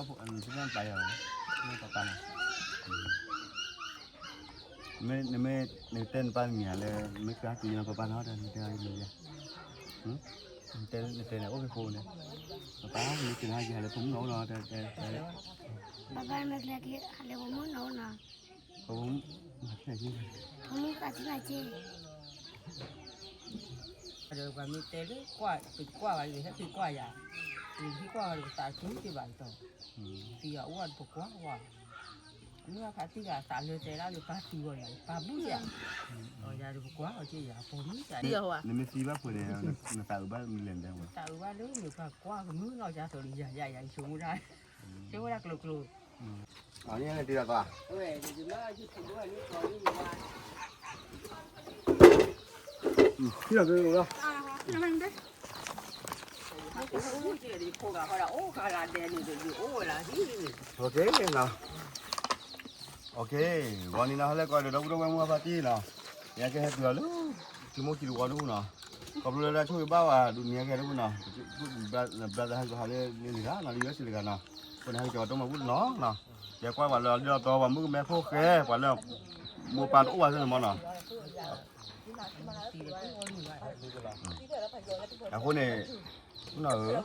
နပၢ်ပာ်ယၤ, နပၢ်ပာ်နၤ, နမ့ၢ်, နမ့ၢ်တဲနပၢ်တမံၤဧါလၢ နမ့ၢ်ကဟဲက့ၤယနီၢ်ပၢ်ပာ်နၤဒီး နတဲအီၤမ့ၢ်ယၤ, နတဲန့ၣ် အိၣ်ဖဲဖိန့ၣ်, ပၢ်ပၢ် နမ့ၢ်ကဟဲက့ၤဟးလၢဖိမုၣ်နီၢ်အိၣ်နီၤ, တဲ, ပၢ်ပၢ် နမ့ၢ်ကဟဲက့ၤဟးလၢဖိမုၣ်နီၢ်အိၣ်နီၤ, ဖိမုၣ်, ဖိမုၣ်သးဆံးနၤက့ၤ ဒီးပှၤမ့ၢ်တဲလၢကွၢ်, ပကွၢ်ဘၣ်အံၤ ဟဲက့ၤကွၢ်ယၤ, ဟဲက့ၤကွၢ်ဒီးပသးသံက့ၤဘၣ်အံၤဒီး, သံအီၤအိၣ်ဒီးပကွၢ်ဝဲ, မ့ၢ်ဖးသံဂၤသးလၢတဲဒၣ်လၢပၢ်သံဂီၢ်ယၤ ပၢ်ဘုၣ်ယၤ, အီၤယၤဒီးပကွၢ်အီၤက့ၤယၤ ပိာ်မုၣ်ယၤ, နမ့ၢ်သံဘၣ်ဖိန့ၣ် နသးအုးဘၣ်မနုၤလဲၣ်, သးအုးဘၣ်လၢမ့ၢ်ပှၤကွၢ်ကမုၢ်လီၤယၤသိးလံ ယၤယၤယၤ ယဆိကမိၣ်ဒၣ်, ဆိကမိၣ်ဒၣ်ကျိၤကျိၤ အန့ၣ်တ့ၢ်ဒီးသး, ဟံၣ်လီၤက့ၤလီၤ, ဂီၤနံၤနီၤ ဟဲလၢကီၢ်ဒီးဒီပုၢ်ဒီဝဲၢ်မုၢ်ဖါတံၢ်နီၤ, ယကဟဲတုၤအီၤလၢ ထံမိၢ်ခံတဝီဒူၣ်နီၤ, ခီဖျိလၢတၢ်ဆိၣ်ဂ့ၤဘၣ်ဝဲဒုးနံၤဟဲကဲဒူၣ်နီၤ, ဘျါသးဟဲက့ၤဟးလၢန့ၣ်တဂၤနီၤ လၢယွၤစံးတဂၤနီၤ, အဃိန့ၣ် ဟဲက့ၤကၠီၤကၠီၤတမၤဘူၣ်တနီၤနီၤ, ယကွၢ်ပှၤလၢအဒုးအတီ ပှၤမုၣ်ကမဲဖိဃဲ ပှၤလၢ မိၢ်ပၢ်တအိၣ်ဘၣ်သ့ၣ်န့ၣ်မနီၤ, အဃိန့ၣ် နီၢ်ဧၢ,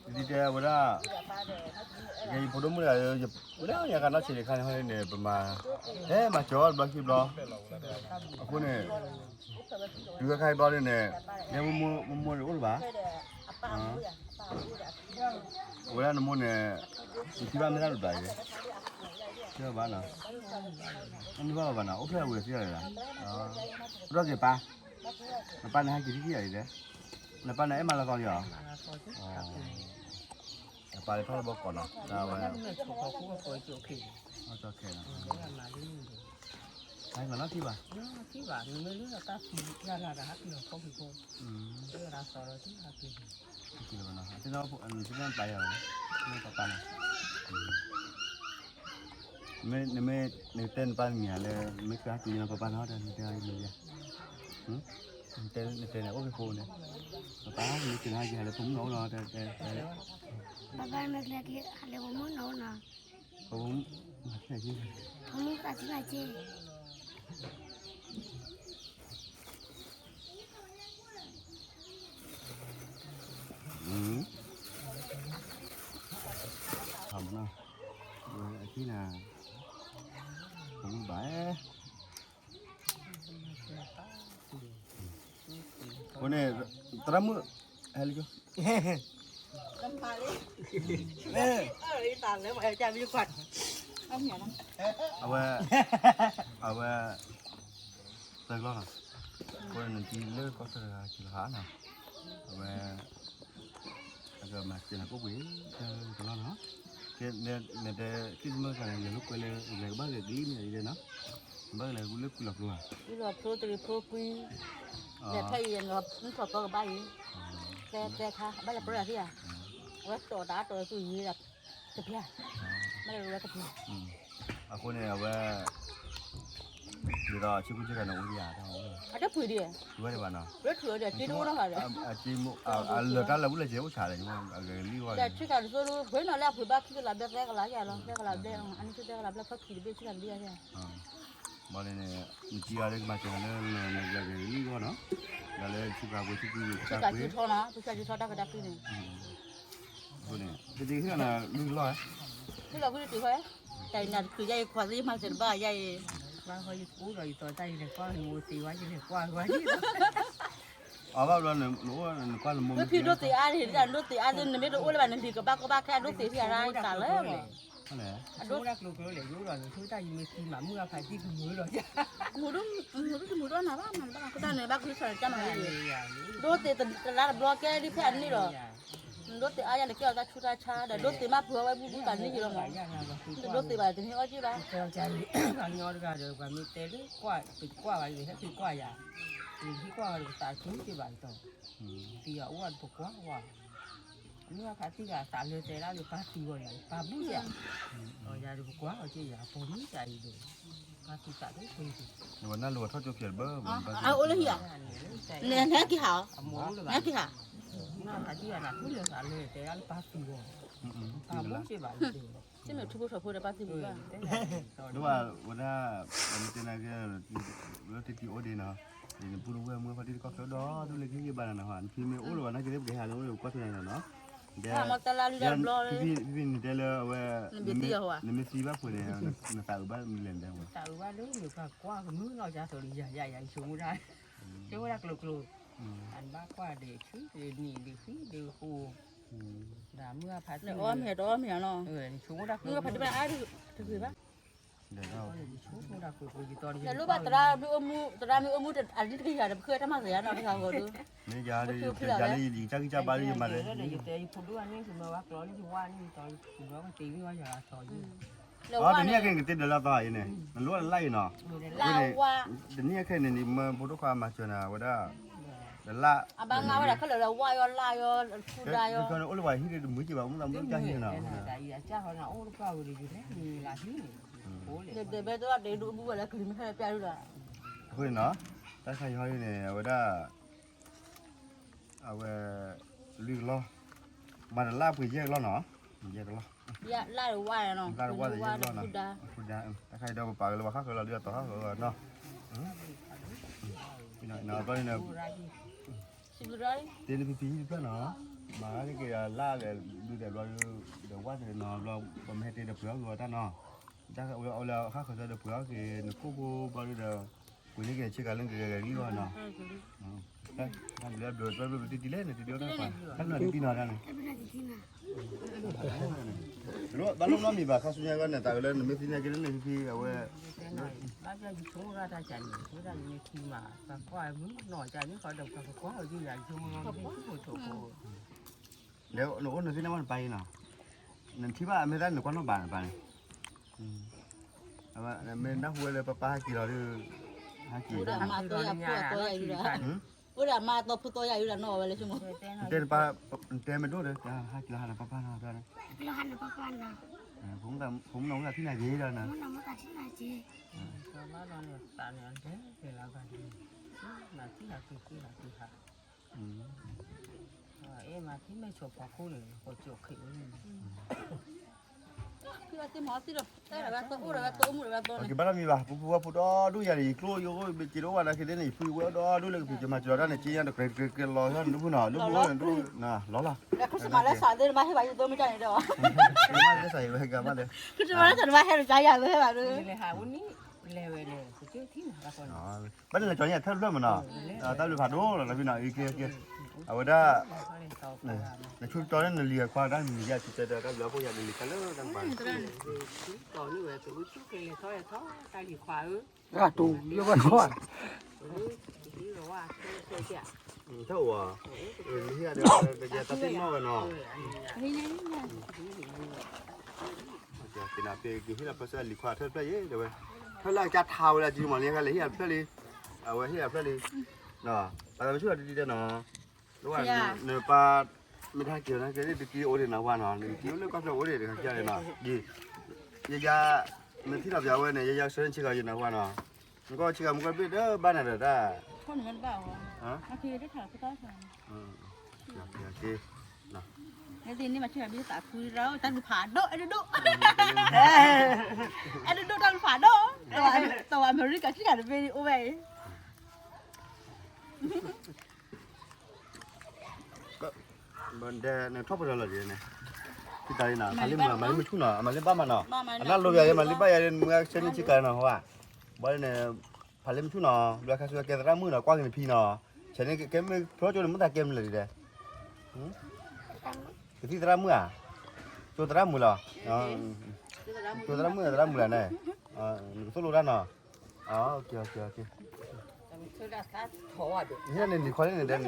ဒ်တဲဝဲဒၣ်, ယဖိဒိၣ်မုၣ်တဂၤဧၢ, လၢညါခါနီၢ်ဆံးတခါန့ၣ်ဟီန့ၣ် ပမၤ, ဟဲမၤစၢၤအီၤတဘျီခံဘျီ, အဃိန့ၣ် တုၤခါခါအံၤဘျီန့ၣ်န့ၣ် ယဲမိၢ်မိၢ်န့ၣ်အိၣ်လၢၤဘၣ်, အဝဲဒၣ်နမိၢ်န့ၣ် နထံၣ်ဘၣ်မ့ၢ်တၢ်တဘျီအံၤ, ထံၣ်ဘၣ်နီၤ, နထံၣ်ဘၣ်ဘၣ်နီၤ အိၣ်ဖျဲၣ်အဝဲသ့ၣ်တဂၤ, ဒီးက့ၤပၢ်, နပၢ်န့ၣ်ဟဲက့ၤထံၣ်ထံၣ်ယၤအံၤလဲၣ်, နပၢ်န့ၣ်အဲၣ်မးလီၤသီလံဧါ, နပၢ်လၢထီၣ်လၢဘီကီးနီၤ, တၢ်ဝဲ, ကီခဲနီၤ, ဟဲက့ၤလီၤနီၤထံၣ်ဘၣ်, ထံၣ်လီၤနီၤ, သ့ၣ်နီၣ်ပာ်ယၤ, နမ့ၢ်, နမ့ၢ်တဲနပၢ်တမံၤဧါလၢ နမ့ၢ်ကဟဲက့ၤယနီၢ်ပၢ်ပာ်နၤဒီး နတဲအီၤမ့ၢ်ယၤ, နတဲန့ၣ် အိၣ်ဖဲဖိန့ၣ်, ပၢ်ပၢ် နမ့ၢ်ကဟဲက့ၤဟးလၢဖိမုၣ်နီၢ်အိၣ်နီၤ, တဲ, ပၢ်ပၢ် နမ့ၢ်ကဟဲက့ၤဟးလၢဖိမုၣ်နီၢ်အိၣ်နီၤ, ဖိမုၣ်သးဆံးနၤက့ၤ အခံနၤ, ဖိမုၣ်ဘၣ်, အဃိန့ၣ် သရၣ်မုၣ်, ဟဲလၢကၠိ, အဝဲ, အဝဲ, သၢကလီၢ်နီၤ, အဃိန့ၣ်နကံလၢကီၢ်ဆၢတဂၤကံလၤဟါနီၤ, အဝဲ အကမၤစၢၤနၤကိးပှ့ၤ တကလီၢ်နီၤ, ကဲ, နတဲ ခရံၣ်စမၢၣ်တခါန့ၣ် လဲၤလိာ်ကွဲလၢ လဲၤကဘၣ်ဂဲၤကလံၣ်မ့ၢ်အံၤလဲၣ်နီၤ, ဘၣ်လဲၤလၢကွံလီၤဖျိဧါ, ကွံလီၤဖျိတရံးဖျိကွံ, လဲၤဖဲအံၤ နထီၣ်သီကဘၣ်အံၤ, တဲတဲခါ ဘၣ်လဲၤပရၢသ့ၣ်ဧါ, အဝဲတီၢ်တၢ်အတီၢ်ကွံအံၤ တပျၢ်, ဘၣ်လဲၤဝဲတပျၢ်, အဃိန့ၣ် အဝဲ ဒ်သိးဆ့ကူဆ့ကၤန့ၣ် အိၣ်ဒံးဧါ, အတပှ့ၤဒံး, ဝဲဒံးဘၣ်နီၤ, ရထူၣ်ဒီးက့တအိၣ်နီၤဃီဒီး, အလၢာ်တၢ်လၢာ်ဝံၤလၢာ်က့အိၣ်ဆးလဲၣ်, အဂဲၤကလံၣ်ဂီၢ်, ဆ့ကၤတသိးဒိ ပှဲၤနီၤလၢအပှ့ၤဘၣ်ခံကလးဘျဲၣ်သၢကလးယၤလီၤ, သၢကလးဘျဲၣ်, အန့ၣ်ဆူသၢကလးဘျဲၣ်ဖီခံတဘ့ၣ်ဆ့ကၤတဘ့ၣ်ယၤ, ဘၣ်န့ၣ်န့ၣ် နကံအီၤလၢကမၤစၢၤနၤလၢ ဂဲၤကလံၣ်ဂီၢ်နီၤ, ဒီးလၢဆ့ကၤပှ့ၤဆ့ကူဆ့ကၤပှ့ၤ, ဆ့ကၤက့ထီနီၤ, ဆ့ကၤက့ထီတၢ်ကဒါက့န့ၣ် အဃိန့ၣ် တသ့ၣ်ညါနၤလွံၢ်ကလီၢ်, ဟ့ၣ်လီၤကွံတတုၤဃီ, တၢ်အံၤနၤတချုးယဲအံၤခွါသ့ၣ်မၤစၢၤတဘၣ်ယဲအံၤ, ဘၣ်ဃီယအိၣ်ဒီးယသီတၢ်ယလဲၤကွၢ်ယအိၣ်သ့ဝဲယလဲၤကွၢ်ကွၢ်, အဘၣ်ဘျီနအိၣ်နကွၢ်နမိၢ်မ့ၢ်ဖံဒိၣ်သ့အါန့ၣ် ဒိၣ်သ့အါသ့ၣ် နမ့ၢ်တအိၣ်လၢၤဘၣ် နလံၤကဘၣ်ကီဘၣ်ခဲအဒိၣ်သ့ထံၣ်အါရၣ်သးလၢ အဒိၣ်ကျိၤကျိၤလဲၣ် ယအိၣ်ဒီးနဆိတၢ်ယမ့ၢ်သံမး မုၢ်အဖးတံၢ်ကမုာ်လီၤ, မုာ်ဒိၣ်မုာ်ဒိၣ်တမုာ်ဒိၣ်နၤဘၣ် မၤတဘၣ် ကတၢၢ်န့ၣ် ဘၣ်ကလုၢ်ဆၢတၢ်မၤလၢယံၤ, ဒိၣ်သ့တလါတဘျီကဲဒ်ဖဲအနံၣ်လီၤ, ဒိၣ်သ့အါယၤန့ၣ် ကဲအီၤတၢ်ဆူးတၢ်ဆါဒီး ဒိၣ်သ့မးဖုးအီၣ်ဝဲဘူၣ်ဘူၣ်သးနံၣ်ယံၤလီၤမး, ဒိၣ်သ့ဘၣ်တမ့ၢ်အီၣ်က့ၢ်ဘၣ်, ညီတဂၤဒီး ပှၤမ့ၢ်တဲလၢကွၢ် ပကွၢ်ဘၣ်ယံၤ ဟဲက့ၤကွၢ်ယၤ, ဟဲက့ၤကွၢ်ဒီးပသးသံက့ၤဘၣ်ယံၤ, သံအီၤအိၣ်ဒီးပကွၢ်ဝဲ မ့ၢ်ဖးသံဂၤသးလၢတဲဒၣ်လၢပၢ်သံဂီၢ်ယၤ ပၢ်ဘုၣ်ယၤ, အီၤယၤဒီးပကွၢ်အီၤက့ၢ်ယၤ ပိာ်မုၣ်ယၤအံၤဒီး, ပၢ်သံသးဒိၣ်ဖိ, နဝဲနၢ်လိၤထီၣ်ကၠိဖျဲးတဘၣ်, အအိၣ်လၢဟံၣ်ဧါ, နဟဲက့ၤဟး, နဟဲက့ၤဟး, မ့ၢ်ဖးသံဂၤနၤ ထူၣ်လၢသးလၢတဲဒၣ်လၢပၢ်သံဂီၢ် ပာ်ဘိၣ်က့ဘၣ်လီၤ, စ့မ့ၢ်ထူဖိထီဖိဒီးပာ်သံဘၣ်, ဒ်ဝဲဒၣ် ပမ့ၢ်တဲနၤက့ၤ လၢတံၤအိၣ်ဒံးနီၤ, နပူနဝဲၢ်မုၢ်ဖါတံၢ်တကီၢ်ခဲဒီး ဒ်လဲၣ်က့ၤဘၣ်နၤနီၤ, နဖံမ့ၢ်အိၣ်လၢၤဘၣ်နာ်က့ၤ ပကဟဲလၢအိၣ်လၢကွၢ်ထွဲနၤနီၤ, ဖံဖံန့ၣ်တဲလၢအဝဲ နမ့ၢ်သံဘၣ်ဖုးန့ၣ် နသးအုးဘၣ်မနုၤလဲၣ်တဲဝဲ, သးအုးဘၣ်လၢနကကွၢ်ကမုၢ်လီၤ ကၢ်သိးလံယၤယၤယၤ ယဆိကမိၣ်တၢ်, ဆိကမိၣ်တၢ်ကျိၤကျိၤ, အနဘၣ်ကွၢ်ဒံးဆူဒံးနံၤဒံးဃံဒံးဃိ, ဒီးမုၢ်အဖါတံၢ်, နအီၣ်မ့ၤဒီးအီၣ်မ့ၤနီၤ, ဆိကမိၣ်တၢ်ကျိၤ, မုၢ်အဖါတံၢ်ဘၣ်အါတဂ့ၤဘၣ်, နလိၣ်ဘၣ်သရၣ်မ့ၢ်အိၣ်မူ သရၣ်မ့ၢ်အိၣ်မူအဒံတကယၤဒီး ပဃ့တၢ်မၤစၢၤယၤနီၤ ပဃးဂီၤဒီး, မ့ၢ်ယၤ ယကၢ်လၢယလံၤ ကၢ်ကံၢ်ကၢ်ဘါလၢယမၤလဲၣ်, ယတဲယဖိဒိၣ်အန့ၣ် ကမၤဝဲကျီန့ၣ် ယဝါန့ၣ် ယတီၤယဝါန့ၣ် ယတီၤယဝါကသ့ဝံၤဝဲယၤလီၤတီၤယ အတနံၣ်အခဲအံၤ နကတဲဒၢးလၢအသီအံၤန့ၣ် နလိၣ်ဝဲဒၣ်လၢ်အံၤနီၤ, တနံၣ်အခဲအံၤန့ၣ် နမၢဖိဒိၣ်ခွါမၤစၢၤနၤဝဲဒၣ်, ဒီးလၢ်, အဘၣ်မၤဝဲဒၣ်ခဲလၢာ်လၢဝါယီၤလၢ်ယီၤဖူဒါယီၤ, အိၣ်လၢပှၤဟံၣ်ဒီးတမုာ်က့ဘၣ် မုၢ်သးမုၢ်ကၢ်ဟံၣ်န့ၣ်နီၤ, ဒဲးဘဲတၢ်ဒဲးဒိၣ်အဘူးဝဲလၢကလံၤမ့ၢ်ဟဲလၢပျၢ်ဒၣ်လီၤ, အဃိန့ၣ်နီၤ, တၢ်ခါယဟီန့ၣ် အဝဲဒၣ် အဝဲ လွံၢ်ကလီၢ်, မၤတလၢ်ပှ့ၤယဲၢ်ကလီၢ်နီၤ, ယဲၢ်ကလီၢ်, လၢ်တဝါယဲၢ်ကလီၢ်နီၤ, တၢ်ခါအံၤဒီးပပာ်က့ၤလၢပှၤဃၣ်ဃၢၤလီၤ ဒ်အတီၤဃၣ်ဃၢၤလီၤနီၤ, တ့လၢဖံဖံဟံၣ်တဖျၢၣ်နီၤ, မၤဂ့ၤက့ၤလၢ်လၢ ဒုးတဲာ်ဘျီဒီး ဝၣ်တဲာ်နီၤဘျီ ပမ့ၢ်ဟဲတဲဒီးပှ့ၤအီၣ်က့ၤအီၤတၢ်နီၤ, တၢ်ဝဲအီၤလၢဃၣ်ဃၢၤဒီးပှ့ၤအီၣ်က့ၤ နကိၣ်ဖိဘျီဒီး ပှ့ၤန့ၢ်က့ၤဆ့ကၤလၢကဂဲၤဂဲၤဂံၢ်ဂီၢ်နီၤ, တၢ်ဘျုးဘျုးတၢ်ဘျုးတံၢ်တံၢ်လဲၣ်န့ၣ် တံၢ်တံၢ်အိၣ်တၢ်ပှၤ တၢ်ဘျုးတံၢ်တံၢ်နီၤတၢ်န့ၣ်, ဘၣ်လိၣ်နီတမံၤဘၣ် ခါဆူညါကီးန့ၣ် တၢ်အၢလၢနမ့ၢ်သ့ၣ်ညါက့ၤလၢန့ၣ်ဖံဖံအဝဲ ဘၣ်ယဆိကမိၣ်တၢ်ကန့ၣ် ဝဲဒၣ်ယမ့ၢ်ထံမး ပှၤကွၢ်မုၢ်နီၢ်ကန့ၣ်ဃီဒီး ပှၤကကွၢ်ဝဲဒၣ်ယၤ ယဆိကမိၣ်မ့ၢ်ထံဖိထိၣ်ဖိ ဒီးနအိၣ်နသ့ၣ်ညါဘၣ်နပၢ်အံၤနီၤ, နထံၣ်ဘၣ်အမဲာ်တၢ်နကွၢ်နီၣ်ဘၣ်နပၢ်န့ၣ်, မ့ၢ်နၢ်ဟူဝဲလၢပၢ်ပၢ်ဟဲက့ၤလီၤဒီး ဟဲက့ၤ အိၣ်ဒီးအမါတီယၤဖိအတီယၤအံၤဒီး, အိၣ်ဒီးအမါတီဖိတီယၤအံၤဒီးနီၣ်ဝဲလၢဆိကမိၣ်, နတဲမ့ၢ်ဒိၣ်ဒီး ဟဲက့ၤလီၤဟးနပၢ်ပၢ်နီၤ, ဖိမုၣ်နီၢ်မုၣ်သးထံၣ်နၤက့ၤဒီးနၤ, မၤထံၣ်ဟးက့ၤက့ၤဟး ကဘၣ်တမံၤဘၣ် ပူဖိဝဲဖိဒီဒူၣ်ယၤန့ၣ် ယကျိယအိၣ်ဘ့ၣ်က့ၤဒီးအိၣ်ဘၣ်နာ်က့ၤသ့ၣ်န့ၣ် ယဖုယဝဲဒီဒူၣ်လၢကဖံး ယမၤစၢၤဒီးတၢ်န့ၣ် က့ယါတကြဲးကြဲးလီၤယီၣ်န့ၣ်တဖုနီၤ လၢပူၤအိၣ်န့ၣ်တဖုနီၤ လီၤလီၤ လၢခရံာ်စမးလၢစးသ့ၣ်တဘၣ်ဟ့ၣ်ဘၣ်ယသိမ့ၢ်တၢ်န့ၣ်ဒီး ခရံ်စမးလၢစးသ့ၣ်တဘၣ်ဟဲလၢကါယၤလၢဟဲဘၣ်ဒီး ဘၣ်န့ၣ်လီၤကၠီၤန့ၣ်ထၢၣ်ဖျၢၣ်မးနီၤ တၢ်ဘျုးဖးဒိၣ်လီၤတဖုနီၤ အံၤက့ၤက့ၤ အဝဲဒၣ် နဆူၣ်တီန့ၣ်နလံၤအခွါဒၣ်နံၤယါစံးတဲဒီးတၢ်ဘျုးအဖိယၤနလံၤခွါလၢတၢ်ပှၤ တီၤန့ၢ်ဝဲ ပူဆူၣ်ကလဲၤထီၣ်လဲၤထီၣ် တၢ်လံၤခွါဧၢ ရတူးလၢဘၣ်ခွါ ထၢၣ်ဝဲ နဟံၣ်ဒီးတကဲတၢ်သ့ၣ်နီၣ်ဝဲနီၤ ကဟ့ၣ်လီၤဖဲစၢလံၤခွါထၢၣ်ဖျၢၣ်ယဲတဲဝဲ ထၢၣ်လၢအကစၢ်ထါဝဲဒၣ်ကံမီၤလံ ဟဲလၢဟ့ၣ်အဖျၢၣ်လံ အဝဲဟ့ၣ်အဖျၢၣ်လံ ပှၤမ့ၢ်ဆူၣ်ဒီးတဒ်တဲနီၤ နပၢ် မ့ၢ်တဟဲက့ၤဝဲနာ်က့ၤ တက့ၤအိၣ်ဒံးနၤဝဲနီၤ နက့ၤအိၣ်လၢကီၢ်ချၢအိၣ်ဒံးတခါကၢ်န့ၣ်နီၤ ယ ယယါ မ့ၢ်ထံၣ်လီၤပျးဝဲန့ၣ် ယယါဆှၢန့ၢ်ဆ့ကၤယနၤဝဲနီၤ နကီၢ်ဆ့ကၤမူကီၢ်ဘ့ၣ်ဒီးဘၣ်နၤဒီးတၢ် န့ၣ်မ့ၢ်ဆ့ကၤဘ့ၣ်သးခုဒီး တၢ်ဒုးဖးဒိၣ် အဲၣ်ဒိးဒိၣ် အဲၣ်ဒိးဒိၣ် တၢ်ဒုးဖးဒိၣ် တဝဲအမဲရကၤဆ့ကၤတဘ့ၣ်အိၣ်ဝဲအံၤ ဘၣ်ဒဲနထီၣ်ပတၢၢ်လီၤဒ်န့ၣ် ဖံသးအံၤနီၤ ဖးလ့မုာ်နီၤ မၤလ့မုာ်ဆူၣ်နီၤ အမၤလ့ဘၣ်မးနီၤ အနၢ်လိဘၣ်ယၤ မၤလ့ဘၣ်ယၤ မုာ်ဆဲန့ၣ်ဆ့ကၤနီၤ ဟဝဲ ဘၣ်ဒ်န့ၣ် ဖးလ့မုာ်ဆူၣ်နီၤ ဘျီခါဆူကဲသရၣ်မုၣ်နီၤ ကွၢ်က့ၤနဖံနီၤ ဆဲန့ၣ်ကဲမ့ၢ်ဖျီကၠိန့ၣ် မ့ၢ်သးကဲမနုၤလဲၣ်ဒ်လဲၣ် ကသံၣ်သရၣ်မုၣ်ဧါ ကၠိသရၣ်မုၣ်လီၤ ကၠိသရၣ်မုၣ်သရၣ်မုၣ်လီၤန့ၣ် နကသိၣ်လိတၢ်နီၤ ဟ့ၣ်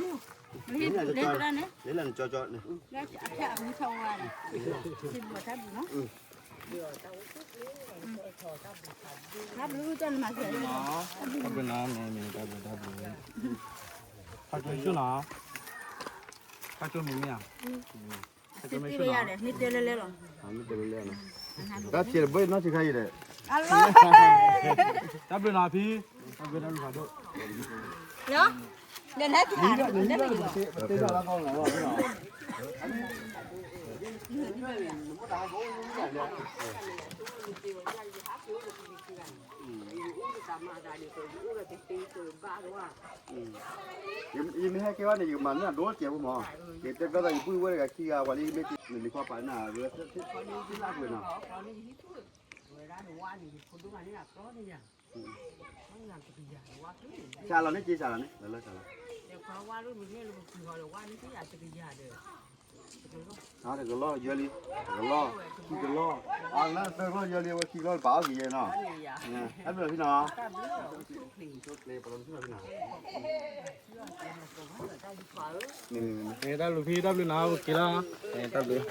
န့ၣ်လံၤခွါန့ၣ် ဒဲန့ၣ်လံၤခွါန့ၣ် လၢနကၠီကၠီန့ၣ် တၢ်ဘျုးနီၤ မ့ၢ်တၢ်ဘျုးတၢ်ဘျုး ခါကၠိဆူၣ်နီၤ ခါကၠိမ့ၢ်မ့ၢ်ဧါ မ့ၢ်တဲလဲၣ်လဲၣ်လီၤ တၢ်ဖျဲးတဘၣ်နီၢ်ဆံးခါအံၤဒီး တၢ်ဘျုးနီၤဖံ တၢ်ဘျုးတၢ်ဘျုးဖးဒိၣ် လီၤ ဒီးလဲၣ်က့ၤ ပတဲဒၣ်လၢကီၢ်လီၤ ပတဲဒၣ်လၢကီၢ်လီၤ ပတဲဒၣ်လၢကီၢ်လီၤ ယမ့ၢ်ဟဲက့ၤဝဲန့ၣ် ယကမၤန့ၢ်အဒိစဲးဖိမး, ယတဲဘျီဒီးယပုၢ်ဝဲတဂၤခံဂၤ ပှၤလၢယမ့ၢ်က့ၤနလံၤခွါပာ်န့ၢ်ဝဲ, လၢကွၢ်နီၤ, စးလီၤန့ၣ်က့ၤစးလီၤန့ၣ် လၢလၢစးလီၤ, တကလီၢ်ယၢလံ, တကလီၢ်, ခံကလီၢ်, အလၢတကလီၢ်ယၢလံ အဝဲခံကလီၢ်ဘၣ်အီၣ်က့ၤယဲနီၤ, တၢ်ဘျုးဖံနီၤ, တၢ်ဘျုးဖံ တၢ်ဘျုးနီၤ, တၢ်ဘျုး